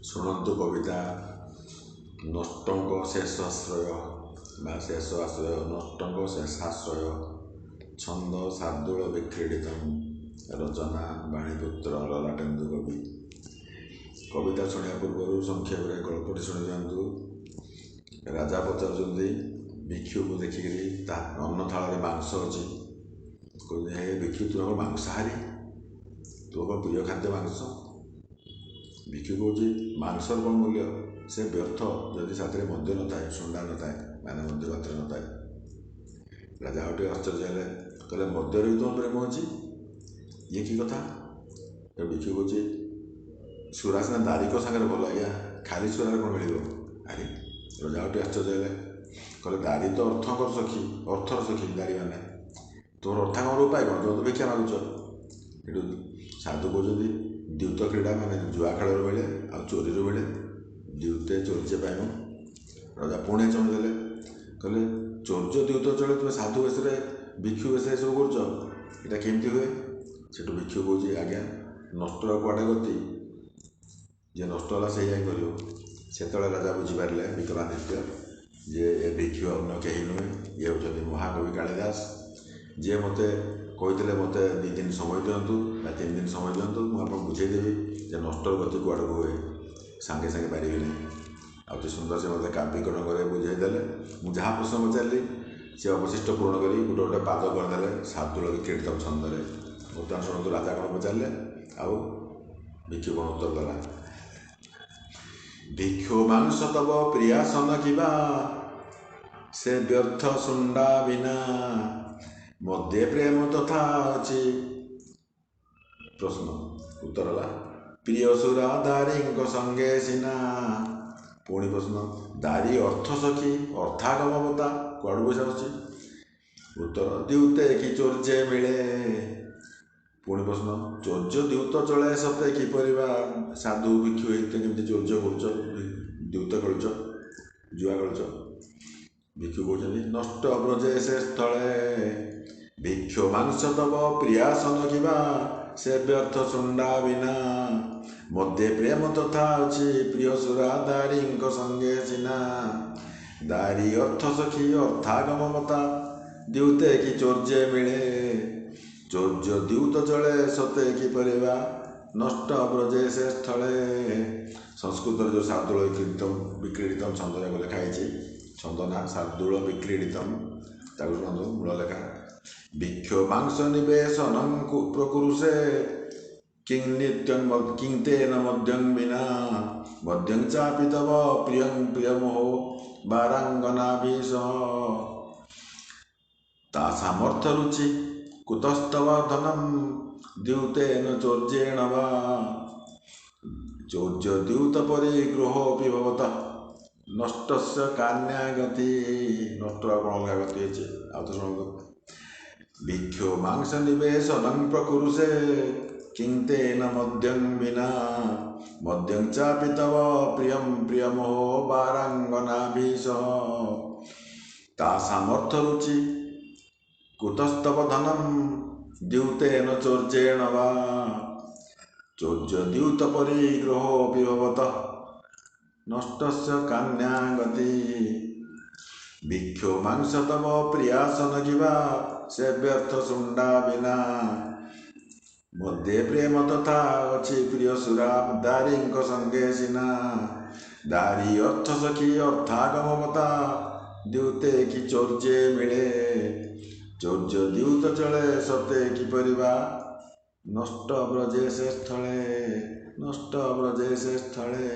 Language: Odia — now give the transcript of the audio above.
ଶୁଣନ୍ତୁ କବିତା ନଷ୍ଟଙ୍କ ଶେଷ ଆଶ୍ରୟ ବା ଶେଷ ଆଶ୍ରୟ, ନଷ୍ଟଙ୍କ ଶେଷାଶ୍ରୟ, ଛନ୍ଦ ଶାର୍ଦୁଳ ବିକ୍ରୀଡ଼ିତಂ, ରଚନା ବାଣୀପୁତ୍ର ଲଲାଟେନ୍ଦୁ କବି। କବିତା ଶୁଣିବା ପୂର୍ବରୁ ସଂକ୍ଷେପରେ ଗଳ୍ପଟି ଶୁଣି ଦିଅନ୍ତୁ। ରାଜା ପଚାରୁଛନ୍ତି ଭିକ୍ଷୁକୁ ଦେଖିକିରି, ତା ଅନ୍ନ ଥାଳରେ ମାଂସ ଅଛି। କହୁଛନ୍ତି, ହେ ଭିକ୍ଷୁ, ତୁମେ କ'ଣ ମାଂସାହାରୀ? ତୁମ କ'ଣ ପ୍ରିୟ ଖାଦ୍ୟ ମାଂସ? ଭିକ୍ଷୁ କହୁଛି, ମାଂସର କ'ଣ ମୂଲ୍ୟ? ସେ ବ୍ୟର୍ଥ ଯଦି ସାଥିରେ ମଦ୍ୟ ନଥାଏ, ଶୁଣ୍ଡା ନଥାଏ, ମାନେ ମଦ୍ୟ ପାତ୍ର ନଥାଏ। ରାଜା ଆଉ ଟିକେ ଆଶ୍ଚର୍ଯ୍ୟ ହେଲେ, କହିଲେ, ମଦ୍ୟରେ ବି ତୁମ ପ୍ରେମ ଅଛି? ଇଏ କି କଥା? ଭିକ୍ଷୁ କହୁଛି, ସୁରା ସିନା ଦାରିକ ସାଙ୍ଗରେ ଭଲ ଆଜ୍ଞା, ଖାଲି ସୁରାରେ କ'ଣ ମିଳିବ? ଆରେ, ରଜା ଆଉ ଟିକେ ଆଶ୍ଚର୍ଯ୍ୟ ହେଲେ, କହିଲେ, ଦାରି ତ ଅର୍ଥଙ୍କର ସଖୀ, ଅର୍ଥର ସଖୀ ଦାରି ମାନେ, ତୁମର ଅର୍ଥାଗମର ଉପାୟ କ'ଣ? ତୁମେ ତ ଭିକ୍ଷା ମାଗୁଛ। ଏଠୁ ସାଧୁ କହୁଛନ୍ତି, ଦ୍ୟୁତ କ୍ରୀଡ଼ା ମାନେ ଜୁଆ ଖେଳରୁ ମିଳେ ଆଉ ଚୋରିରୁ ମିଳେ, ଦ୍ୟୁତେ ଚୋର୍ଯ୍ୟ ପାଇବ। ରଜା ପୁଣି ଚମକି ଦେଲେ, କହିଲେ, ଚୌର୍ଯ୍ୟ ଦ୍ୟୁତ ଚଳେ, ତୁମେ ସାଧୁ ବେଶରେ ଭିକ୍ଷୁ ବେଶରେ ଏସବୁ କରୁଛ, ଏଇଟା କେମିତି ହୁଏ? ସେଠୁ ଭିକ୍ଷୁ କହୁଛି, ଆଜ୍ଞା, ନଷ୍ଟର କୁଆଡ଼େ ଗତି? ଯିଏ ନଷ୍ଟ ହେଲା ସେଇ ଯାଇ କରିବ। ସେତେବେଳେ ରାଜା ବୁଝିପାରିଲେ ବିକ୍ରମାଦିତ୍ୟ ଯେ ଏ ଭିକ୍ଷୁ ଅନ୍ୟ କେହି ନୁହେଁ, ଇଏ ହେଉଛନ୍ତି ମହାକବି କାଳିଦାସ, ଯିଏ ମୋତେ କହିଥିଲେ ମୋତେ 2 ଦିନ ସମୟ ଦିଅନ୍ତୁ ବା 3 ଦିନ ସମୟ ଦିଅନ୍ତୁ, ମୁଁ ଆପଣଙ୍କୁ ବୁଝେଇଦେବି ଯେ ନଷ୍ଟର ଗତି କୁଆଡ଼କୁ ହୁଏ। ସାଙ୍ଗେ ସାଙ୍ଗେ ପାରିବିନି। ଆଉ ଅତି ସୁନ୍ଦର ସେ ମୋତେ କାବ୍ୟିକ ଢଙ୍ଗରେ ବୁଝେଇଦେଲେ। ମୁଁ ଯାହା ପ୍ରଶ୍ନ ପଚାରିଲି ସେ ଅବଶିଷ୍ଟ ପୂରଣ କରି ଗୋଟେ ଗୋଟେ ପାଦ କରିଦେଲେ ଶାର୍ଦୁଳ ବିକ୍ରୀଡ଼ିତ ଛନ୍ଦରେ। ବର୍ତ୍ତମାନ ଶୁଣନ୍ତୁ ରାଜା କ'ଣ ପଚାରିଲେ ଆଉ ଭିକ୍ଷୁ କ'ଣ ଉତ୍ତର ଦେଲା। ଭିକ୍ଷୁ, ମାଂସ ତବ ପ୍ରିୟାସନ କିବା, ସେ ବ୍ୟର୍ଥ ଶୁଣ୍ଡା ବିନା, ମଦ୍ୟେ ପ୍ରେମ ତଥା ଅଛି? ପ୍ରଶ୍ନ। ଉତ୍ତର ହେଲା, ପ୍ରିୟ ସୁରା ଦାରୀଙ୍କ ସଙ୍ଗେ ସିନା। ପୁଣି ପ୍ରଶ୍ନ, ଦାରୀ ଅର୍ଥ ସଖୀ, ଅର୍ଥାଗମ ବତା, କୁଆଡ଼ୁ ପଇସା ଆସୁଛି? ଉତ୍ତର, ଦ୍ୟୁତେ କି ଚୌର୍ଯ୍ୟ ମିଳେ। ପୁଣି ପ୍ରଶ୍ନ, ଚୌର୍ଯ୍ୟ ଦ୍ୟୁତ ଚଳେ ସତେ କିପରି ବା? ସାଧୁ ଭିକ୍ଷୁ ହେଇତେ କେମିତି ଚୌର୍ଯ୍ୟ କରୁଛ, ଦ୍ୟୁତ ଖେଳୁଛ, ଜୁଆ ଖେଳୁଛ? ଭିକ୍ଷୁ କହୁଛନ୍ତି, ନଷ୍ଟ ବ୍ରଜେ ସେ ସ୍ଥଳେ। ଭିକ୍ଷୁ, ମାଂସ ତବ ପ୍ରିୟାସନ କିବା, ସେ ବ୍ୟର୍ଥ ଶୁଣ୍ଡା ବିନା, ମଦ୍ୟେ ପ୍ରେମ ତଥା ଅଛି? ପ୍ରିୟ ସୁରା ଦାରୀଙ୍କ ସଙ୍ଗେ ସିନା। ଦାରୀ ଅର୍ଥ ସଖୀ, ଅର୍ଥାଗମ ମତା, ଦ୍ୟୁତେ କି ଚୌର୍ଯ୍ୟ ମିଳେ। ଚୌର୍ଯ୍ୟ ଦ୍ୟୁତ ଚଳେ ସତେ କିପରି ବା, ନଷ୍ଟ ବ୍ରଜେ ସେ ସ୍ଥଳେ। ସଂସ୍କୃତରେ ଯେଉଁ ଶାର୍ଦୁଳ ବିକ୍ରୀଡ଼ିତମ ଛନ୍ଦ ଯାକ ଲେଖା ହେଇଛି, ଛନ୍ଦ ନା ଶାର୍ଦୁଳ ବିକ୍ରୀଡ଼ିତମ, ତାକୁ ଶୁଣନ୍ତୁ ମୂଳ ଲେଖା। ଭିକ୍ଷୁ, ମାଂସ ନିବେଶନଂ ପ୍ରକୁରୁଷେ କିଂ ନିତ୍ୟଂ କିଂ ତେନ ମଦ୍ୟଂ ବିନା, ମଦ୍ୟଂ ଚାପି ତବ ପ୍ରିୟଂ ପ୍ରିୟମୋହ ବାରାଙ୍ଗନାଭିସହ, ତା ସାମର୍ଥ୍ୟ ରୁଚି କୁତସ୍ତବ ଧନಂ ଦ୍ୟୁତେନ ଚୌର୍ଯ୍ୟେଣ ବା, ଚୌର୍ଯ୍ୟ ଦ୍ୟୁତ ପରିଗୃହୋପି ଭବତଃ, ନଷ୍ଟସ୍ୟ କାନ୍ୟା ଗତି। ନଷ୍ଟର ଆଉ କ'ଣ ଅଲଗା ଗତି ଅଛି? ଆଉ ତ ଶୁଣନ୍ତୁ। ଭିକ୍ଷୁ, ମାଂସ ନିବେଶନଂ ପ୍ରକୁରୁଷେ କିଂ ତେନ ମଦ୍ୟଂ ବିନା, ମଦ୍ୟଂ ଚାପି ତବ ପ୍ରିୟଂ ପ୍ରିୟମୋହ ବାରାଙ୍ଗନାଭିସହ, ତା ସାମର୍ଥ୍ୟ ରୁଚି କୁତସ୍ତବ ଧନಂ ଦ୍ୟୁତେନ ଚୌର୍ଯ୍ୟେଣ ବା, ଚୌର୍ଯ୍ୟ ଦ୍ୟୁତ ପରିଗ୍ରହୋପି ଭବତଃ, ନଷ୍ଟସ୍ୟ କାନ୍ୟା ଗତି। ଭିକ୍ଷୁ, ମାଂସ ତବ ପ୍ରିୟାସନ କିବା, ସେ ବ୍ୟର୍ଥ ଶୁଣ୍ଡା ବିନା, ମଦ୍ୟେ ପ୍ରେମ ତଥା ଅଛି? ପ୍ରିୟ ସୁରା ଦାରୀଙ୍କ ସଙ୍ଗେ ସିନା। ଦାରୀ ଅର୍ଥ ସଖୀ, ଅର୍ଥାଗମ ବତା, ଦ୍ୟୁତେ କି ଚୌର୍ଯ୍ୟ ମିଳେ। ଚୌର୍ଯ୍ୟ ଦ୍ୟୁତ ଚଳେ ସତେ କିପରି ବା, ନଷ୍ଟ ବ୍ରଜେ ସେ ସ୍ଥଳେ, ନଷ୍ଟ ବ୍ରଜେ ସେ ସ୍ଥଳେ।